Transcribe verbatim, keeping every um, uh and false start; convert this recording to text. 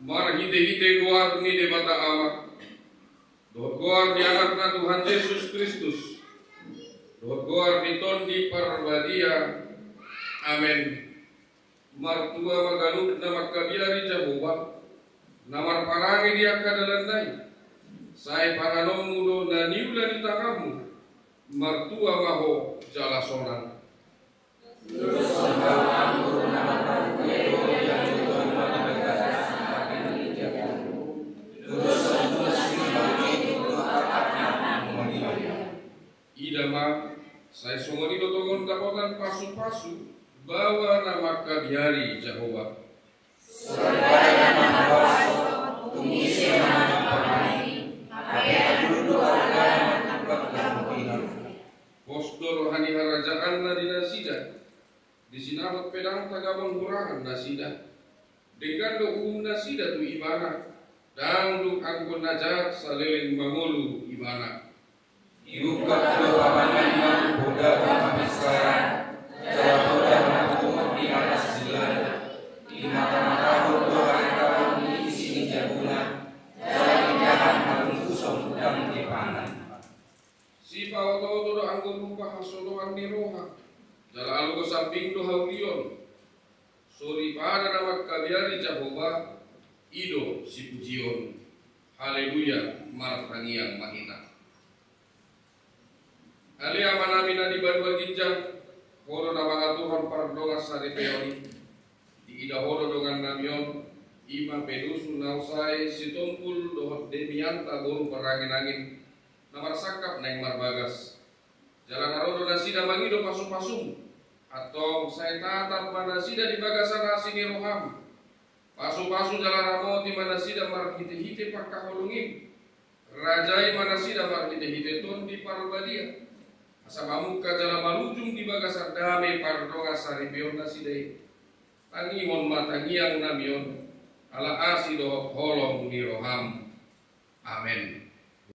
Marhite-hite goar ni Debata Ama, dohot goar ni Anakna Tuhan Jesus Kristus, dohot goar ni Tondi Parbadia. Amen. Martua ma ganup na mangkabiari Jahowa, na marparange di angka dalanna i. Sai panganonmu do na niula di tanganmu. Martua ma ho jala sonang. Ida ma, sai songon i do tongon dapotan pasu-pasu baoa na mangkabiari Jahowa. Soripada na mahabaso, tung ise ma na mangkabiari, hape adulu do argana mangkubak ganup i. Pos do roha ni harajaanna di nasida, di sinahot pe ndang tagamon hurangan nasida. Denggan do uhum nasida tu Ibana, ndang dung anggo na jat saleleng mangolu Ibana. Diungkap do panganna, poda do hapinsaan, jala poda hapunguan di atas jilana. Dimata-matahon do harintaon ni isi ni jabuna, jala indahan halunguson ndang dipangan. Sipaoto-oto do anggo rupa hasoloan ni roha, jala alogo sambing do haulion. Soripada na mangkabiari Jahowa, i do sipujion. Haleluya, martangiang ma hita. Ale Amanami na di banua ginjang, Ho do na mangatuhon pardongansaripeon i. Diida Ho do dongannami on, i ma Pedusu Nausai Sitompul dohot Demianta boru Parange-angen, na marsangkap naeng marbagas. Jala na ro do nasida mangido pasu-pasum. Antong sai tatap ma nasida di bagasan asi ni roham. Pasu-pasu jala ramoti ma nasida marhite-hite pangkaholongim. Rajai ma nasida marhite-hite Tondi Parbadia, asa mamungka jala malujung di bagasan dame pardongansaripeon nasida i. Tangihon ma tangiangnami on, ala asi dohot holong ni roham. Amen.